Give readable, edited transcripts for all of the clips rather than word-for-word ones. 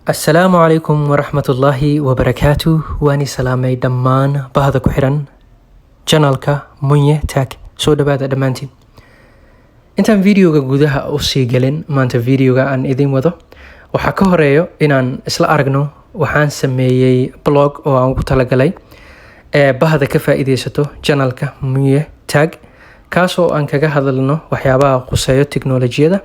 Asalaamu calaykum waraxmatullaahi wabarakaatu. Waani salaamay dhammaan bahda ku xiran channelka Munye Tag. Soo dhawaada dhammaantiin. Intaan videoga gudaha usii gelin, maanta videoga aan idin wado waxaa ka horeeyo inaan isla aragno. Waxaan sameeyey blog oo aan ugu talagalay ee bahda ka faa-iideysato channelka Munye Tag, kaasoo aan kaga hadalno waxyaabaha quseeyo tiknolojiyada.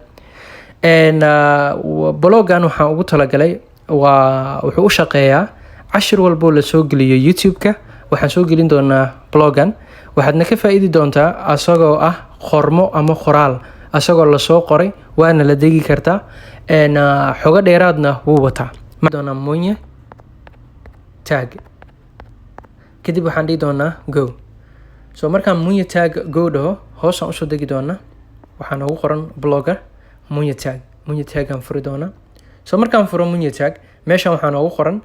Bloggan waxaan ugu talagalay waa wuxuu u shaqeeyaa cashir walboo lasoo geliyo YouTube-ka. Waxaan soo gelin doonaa bloggan, waxaadna ka faa-iidi doontaa asagoo ah qormo ama qoraal asagoo lasoo qoray, waana la degi kartaa, xogo dheeraadna wuu wataa. Doonaa Munye Tag, kadib waxaan dhihi doonaa go. So markaan Munye Tag go dhaho, hoosaan usoo degi doonaa, waxaa noogu qoran blogger Munye Tag. Munye Tagaan furi doonaa. So markaan furo Munye Tag, meeshan waxaa noogu qoran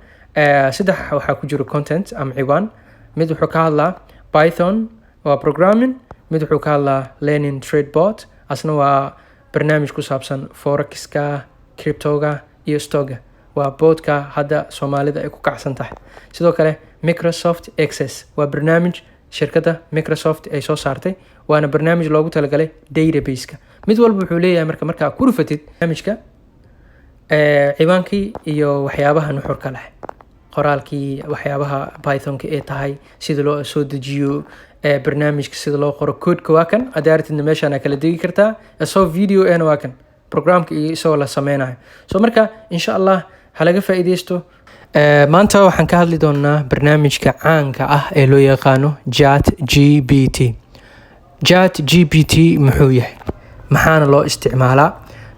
saddex. Waxaa ku jiro content ama ciwaan. Mid wuxuu ka hadlaa Python, waa programming. Mid wuxuu ka hadlaa learning trade bot, asna waa barnaamij ku saabsan forexka, cryptoga iyo stocka, waa botka hadda Soomaalida ay ku kacsan tahay. Sidoo kale Microsoft Access waa barnaamij shirkadda Microsoft ay soo saartay, waana barnaamij loogu talagalay database-ka. Mid walba wuxuu leeyahay, marka markaa ku rufatid barnaamijka, ciwaankii iyo waxyaabaha nuxurka leh, qoraalkii, waxyaabaha Pythonka ee tahay, sida loo soo dejiyo barnaamijka, sida loo qoro codeka, waa kan. Haddaa aragtidna meeshaan kala degi kartaa. Isagoo video ehna waa kan, programka iyo isagoo la sameynayo. So marka insha Allah ha laga faa-iideysto. Maanta waxaan ka hadli doonaa barnaamijka caanka ah ee loo yaqaano ChatGPT. ChatGPT muxuu yahay? Maxaana loo isticmaalaa?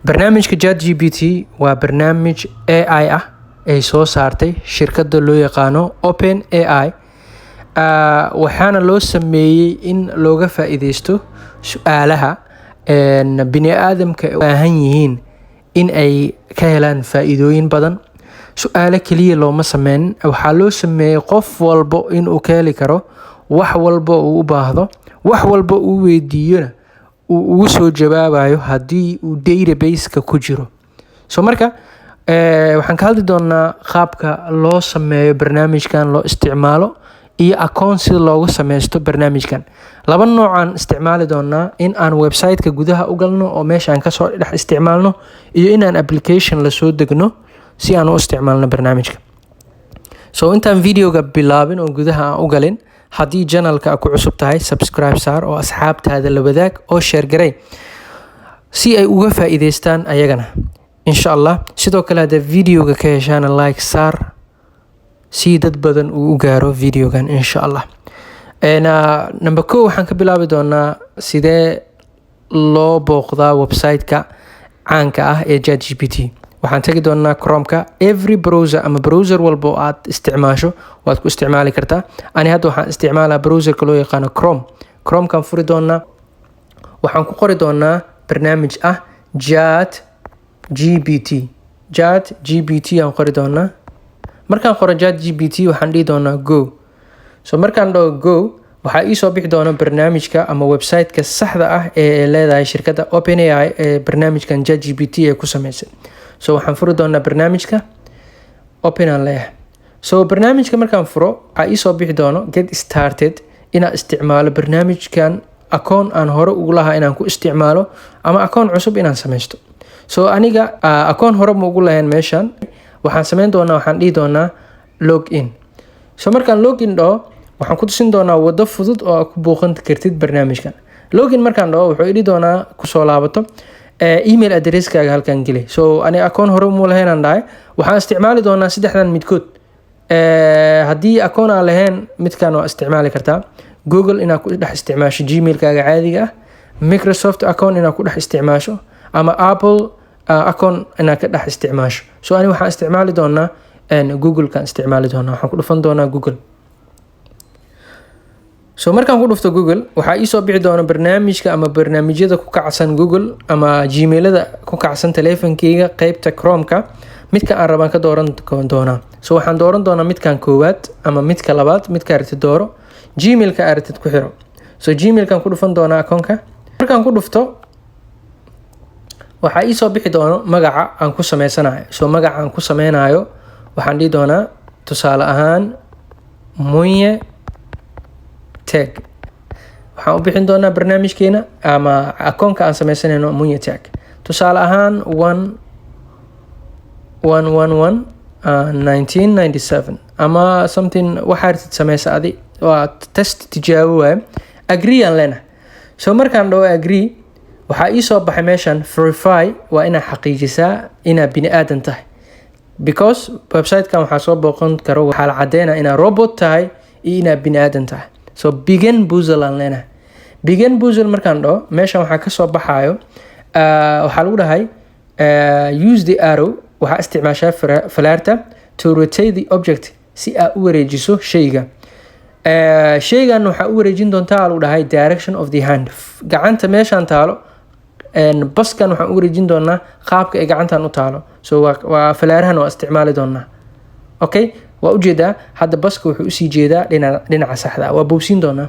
Barnaamijka ChatGPT waa barnaamij AI ah ay soo saartay shirkadda loo yaqaano OpenAI, waxaana loo sameeyey in looga faa-iideysto su-aalaha bini aadamka ay u baahan yihiin in ay ka helaan faa-iidooyin badan. Su-aalo keliya looma sameyn, waxaa loo sameeyey qof walbo inuu ka heli karo wax walba uu u baahdo, wax walba uu weydiiyona uu ugu soo jawaabayo haddii uu database-ka ku jiro. So marka waxaan ka hadli doonaa qaabka loo sameeyo barnaamijkan, loo isticmaalo iyo akoon sida loogu sameysto barnaamijkan. Laba noocaan isticmaali doonaa: in aan website-ka gudaha u galno oo meesha aan kasoo dhex isticmaalno, iyo in aan application lasoo degno si aan u isticmaalno barnaamijka. So intaan videoga bilaabin oo gudaha aan u galin, haddii channelka ku cusub tahay, subscribe saar oo asxaabtaada la wadaag oo share garay si ay uga faa-iideystaan ayagana insha Allah. Sidoo kale haddaa videoga ka heshaana, like saar si dad badan uu u gaaro videogan insha Allah. Number 1, waxaan ka bilaabi doonaa sidee loo booqdaa website-ka caanka ah ee ChatGPT. Waxaan tagi doonaa Chromeka. Every browser ama browser walba oo aad isticmaasho waad ku isticmaali kartaa. Ani hadda waxaan isticmaalaa browserka loo yaqaano Chrome. Chromekaan furi doonaa, waxaan ku qori doonaa barnaamij ah ChatGPT. ChatGPT aan qori doonaa. Markaan qoro ChatGPT, waxaan dhihi doonaa go. So markaan dhaho go, waxaa iisoo bixi doona barnaamijka ama website-ka saxda ah ee leedahay shirkadda OpenAI ee barnaamijkan ChatGPT ee ku sameysay. So waxaan furi doonaa barnaamijka, open aan leeyahay. So barnaamijka markaan furo, waxaa iisoo bixi doono get started, inaan isticmaalo barnaamijkan, akoon aan hore ugu lahaa inaan ku isticmaalo ama akoon cusub inaan sameysto. So aniga akoon hore ma ugu lahayn meeshan. Waxaan sameyn doonaa, waxaan dhihi doonaa log in. So markaan log in dhaho, waxaan ku tusin doonaa wado fudud oo aad ku booqan kartid barnaamijkan. Login markaan dhaho, wuxuu idhi doonaa kusoo laabato, email addresskaaga halkan geli. So aniga akoon hore mu lahayn aan dhahay. Waxaan isticmaali doonaa saddexdan midkood. Haddii akoon aan lahayn, midkan waa isticmaali kartaa: Google inaad ku dhex isticmaasho Gmailkaaga caadiga ah, Microsoft account inaad ku dhex isticmaasho, ama Apple account inaad ka dhex isticmaasho. So ani waxaan isticmaali doonaa Google-kaan isticmaali doonaa. Waxaan ku dhufan doonaa Google. So markaan ku dhufto Google, waxaa iisoo bixi doona barnaamijka ama barnaamijyada ku kacsan Google ama Gmailada ku kacsan taleefankeyga. Qeybta Chromeka midka aan rabaan ka dooran doonaa. So waxaan dooran doonaa midkan koowaad ama midka labaad. Midka aragtid dooro, Gmailka aragtid ku xiro. So Gmailkan ku dhufan doonaa akoonka. Markaan ku dhufto, Waxaa iisoo bixi doono magaca aan ku sameysanayo. So magaca aan ku sameynayo waxaan dhihi doonaa, tusaale ahaan, Munye Tech. Waxaan u bixin doonaa barnaamijkeena ama akoonka aan sameysanayno Munye Tech. Tusaale ahaan, 1 1 1 1 1997 ama something, waxaa rabtid sameysa adi, waa test, tijaabo waaye. Agree aan leenahay. So markaan dhaho agree, waxaa ii soo baxay meeshan verify, waa inaa xaqiijisaa inaa bini aadan tahay, because website-kan waxaa soo booqan karo, waxaa la cadeynaa inaa robot tahay iyo inaa bini aadan tahay. So begin puzzle aan leenahay. Begin puzzle markaan dhaho, meeshan waxaa kasoo baxayo, waxaa lagu dhahay use the arrow, waxaa isticmaashaa falaarta, to rotate the object, si aa u wareejiso shayga. Shaygan waxaa u wareejin doontaa, lagu dhahay, direction of the hand, gacanta meeshaan taalo. Baskan waxaan u wareejin doonaa qaabka ay gacantan u taalo. So waa falaarahan waa isticmaali doonaa. Okay, waa ujeedaa, hadda baska wuxuu usii jeedaa dhinaca saxda ah. Waa boobsiin doonaa.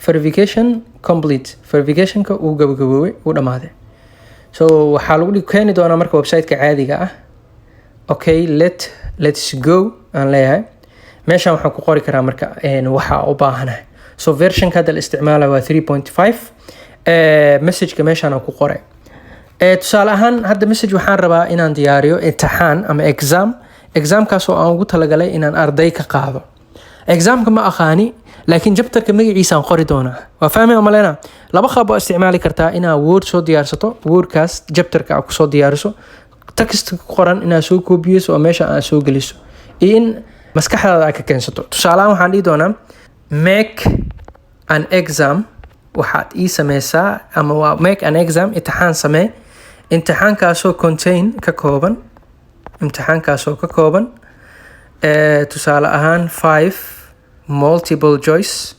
Verification complete, verificationka uu gabagaboobay, uu dhamaaday. So waxaa lagu keeni doonaa marka website-ka caadiga ah. Okay, let's go aan leeyahay. Meeshan waxaan ku qori karaa marka waxa u baahanahay. So versionka hadda la isticmaalayo waa 3.5. Messageka meeshaan aan ku qoray. Tusaale ahaan, hadda message waxaan rabaa inaan diyaariyo imtixaan ama exam, examkaas oo aan ugu talagalay inaan arday ka qaado. Examka ma aqaani, laakiin chapterka magaciisaan qori doonaa. Waa fahmi maleyna? Laba qaab waa isticmaali kartaa: inaa Word soo diyaarsato, Wordkaas chapterka aad kusoo diyaariso, text ku qoran inaad soo koobiyeyso oo meesha aad soo geliso, iyo in maskaxdaada aad ka keensato. Tusaalehaan, waxaan dhihi doonaa make an exam, waxaad ii sameysaa ama waa make an exam, imtixaan samee, imtixaankaasoo contain ka kooban, imtixaankaasoo ka kooban, tusaale ahaan, five multiple choice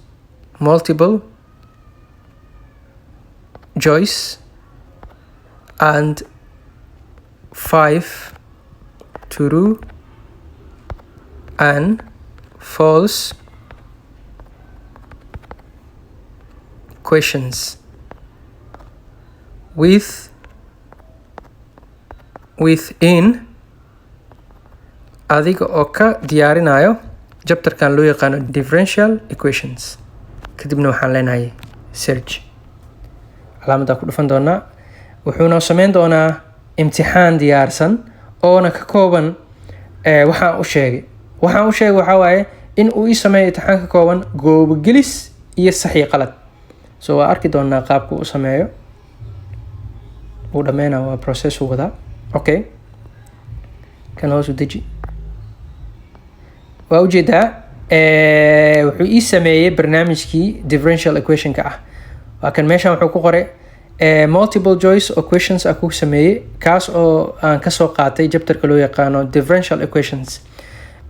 and five true and false questions within, adiga oo ka diyaarinayo chapterkan loo yaqaano differential equations. Kadibna waxaan leenahay search, calaamaddaa ku dhufan doonaa. Wuxuuna sameyn doonaa imtixaan diyaarsan oona ka kooban waxaan u sheegay. Waxaan u sheegay waxaa waaye in uu ii sameeyo imtixaan ka kooban goobogelis iyo sax iyo qalad. So waa arki doonaa qaabka uu sameeyo. Uu dhameyna, waa process uu wadaa. Okay, kan hoos u deji. Waa ujeedaa, wuxuu ii sameeyey barnaamijkii differential equationka ah. Waa kan, meeshan wuxuu ku qoray multiple choice oo questions ah ku sameeyey, kaas oo aan kasoo qaatay chapterka loo yaqaano differential equations.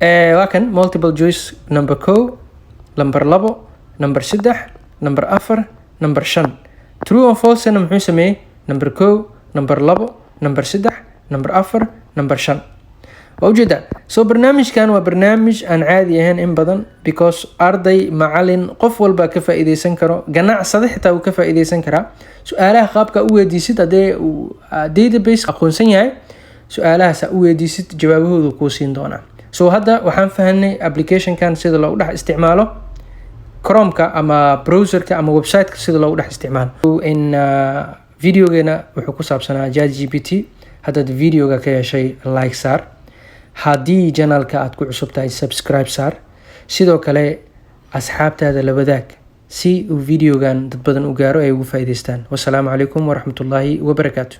Waa kan multiple choice number 1, number 2, number 3, number 4, number 5. True and falsena muxuu sameeyey? Number 1, number 2, number 3, number 4, number 5. Waa ujeedaa. So barnaamijkan waa barnaamij aan caadi ahayn in badan, because arday, macalin, qof walba ka faa-iideysan karo, ganacsade xitaa wuu ka faa-iideysan karaa. Su-aalaha qaabka u weydiisid, haddee uu database aqoonsan yahay, su-aalahaas u weydiisid, jawaabahoodu kuu siin doonaa. So hadda waxaan fahanay applicationkan sida loogu dhex isticmaalo Chromeka ama browserka ama websiteka sida loogu dhex isticmaalo. In videogeena wuxuu ku saabsanaa ChatGPT. Haddaad videoga ka heshay, like saar. Haddii channelka aad ku cusub tahay, subscribe saar. Sidoo kale asxaabtaada la wadaag si uu videogan dad badan u gaaro, ay ugu faa'iidaystaan. Wasalaamu calaykum waraxmatullaahi wabarakaatu.